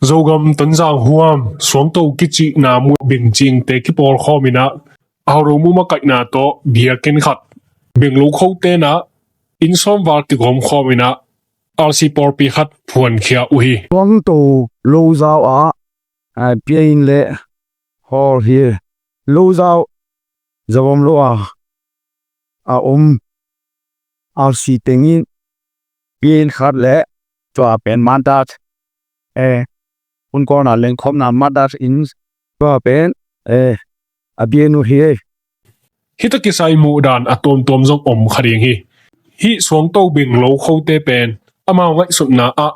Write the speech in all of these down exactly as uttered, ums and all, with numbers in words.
Zogam Tonzang huam Suangto kicihna mun bengcingte kipawlkhawm in ah Hauromu makaihna tawh biakinn khat, benglo khote in ah inn sawmval kigawmkhawm in ah R C pawlpi khat phuankhia uh hi. Suangto lozau ah, a, biakinn le hall hi. Lozau, zavom lo a, a om R C teng in biakinn khat le tua pen madat, e, hun kawlna lengkhawmna madat in tua pen, e, a biakinn uh hi. Hih tawh kisai muhdan a tuamtuam zong om kha ding hi. Hih Suangto benglo khote pen amau ngaihsutna ah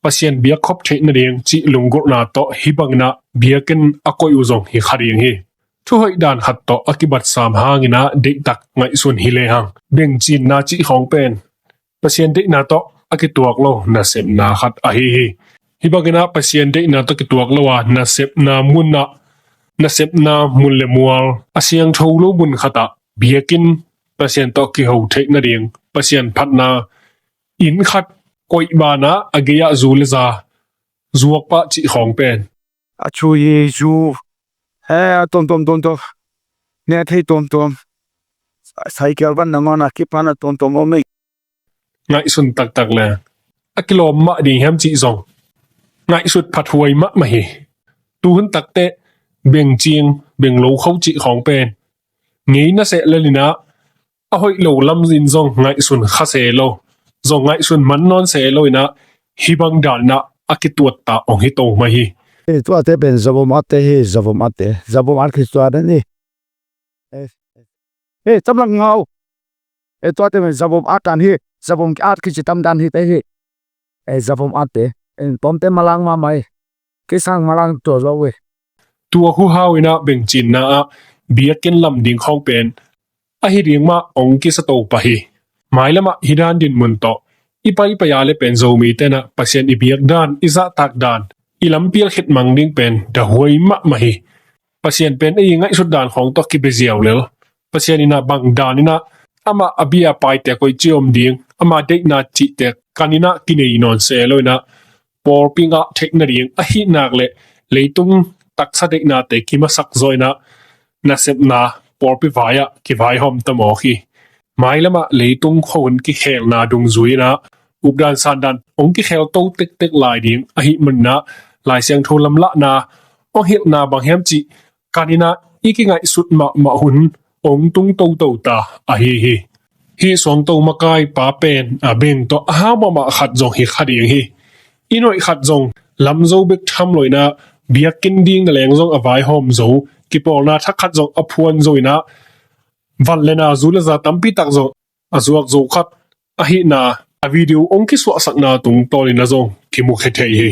Pasian biakkhop theih nading cih lunggulhna tawh hih bangin ah biakinn a koih uh zong hi kha ding hi. Thuhoih dan khat tawh a kibatsam hangin ah deihtak ngaihsun hi lehang, bengcinna cih khawng pen Pasian deihna tawh a kituak lo nasepna khat ahi hi. Hih bangin ah Pasian deihna tawh kituak lo a nasepna mun ah, nasepna mun le mual a siangtho lo mun khat ah biakinn Pasian tawh kiho theih nading Pasian phatna inn khat koih banah a gei-ah zu le za zuak pah cih khawng pen a thu hi. Zu, he, a tuamtuam tuamtuam, ne thei tuamtuam, cycle van nangawn a kipan a tuamtuam om hi. Ngaihsun taktak le a kilawm mah ding hiam cih zong ngaihsut phathuai mahmah hi. Tuhun takteh bengcing, benglo kho cih khawng pen ngei na seh lel in ah a hoih lo lam in zong ngaihsun kha se lo, zong ngaihsun man nawn se lo in ah hih bang dan in ah a kituatta hong hi to mah hi. E, tuate pen zavom atte hi, zavom atte, zavom at khit tuate ni. E, e, tamlak ngau. E, tuate pen zavom at dan hi, zavom at khit ci tam dan hi te hi. E, zavom atte, e, pawmte malang mahmah hi. Kisang malang tua zo hi. Tua huhau in ah bengcinna ah biakinn lam ding khawng pen ahi ding mah hong kisa to pah hi. Mailam ah hih dan dinmun tawh i paipai a le pen Zomite in ah Pasian i biak dan, i zahtak dan, i lampial khit mang ding pen dahuai mahmah hi. Pasian pen ei ngaihsut dan khawng tawh kibe ziau lel. Pasian in ah bang dan in ah amah a bia paite koici om ding, ama deihna cihte kan in ah kinei nawn se lo in ah pawlpi ngah theih nading ahih nak le leitung taksa deihnate kimasak zaw in ah nasepna pawlpi vai-ah kivaihawm ta mawk hi. Mailam ah leitung khuahun kikhelna dungzui in ah updan sandan hong kikhel to tektek lai ding ahih man in ah Lai Siangtho lamlahna hong hilhna bang hiam cih kan in ah i kingaihsut mahmah hun hong tung toto ta ahi hi. Hih Suangto makaipa pen a beng tawh a hau mahmah khat zong hi kha ding hi. I noih khat zong lam zo bek tham lo in ah biakinn ding na leng zong a vaihawm zo, kipawlna thak khat zong a phuan zo in ah van le na, zu le za tampi tak zong a zuak zo khat ahihna a video hong kisuahsakna tungtawn in ah zong kimukhia thei hi.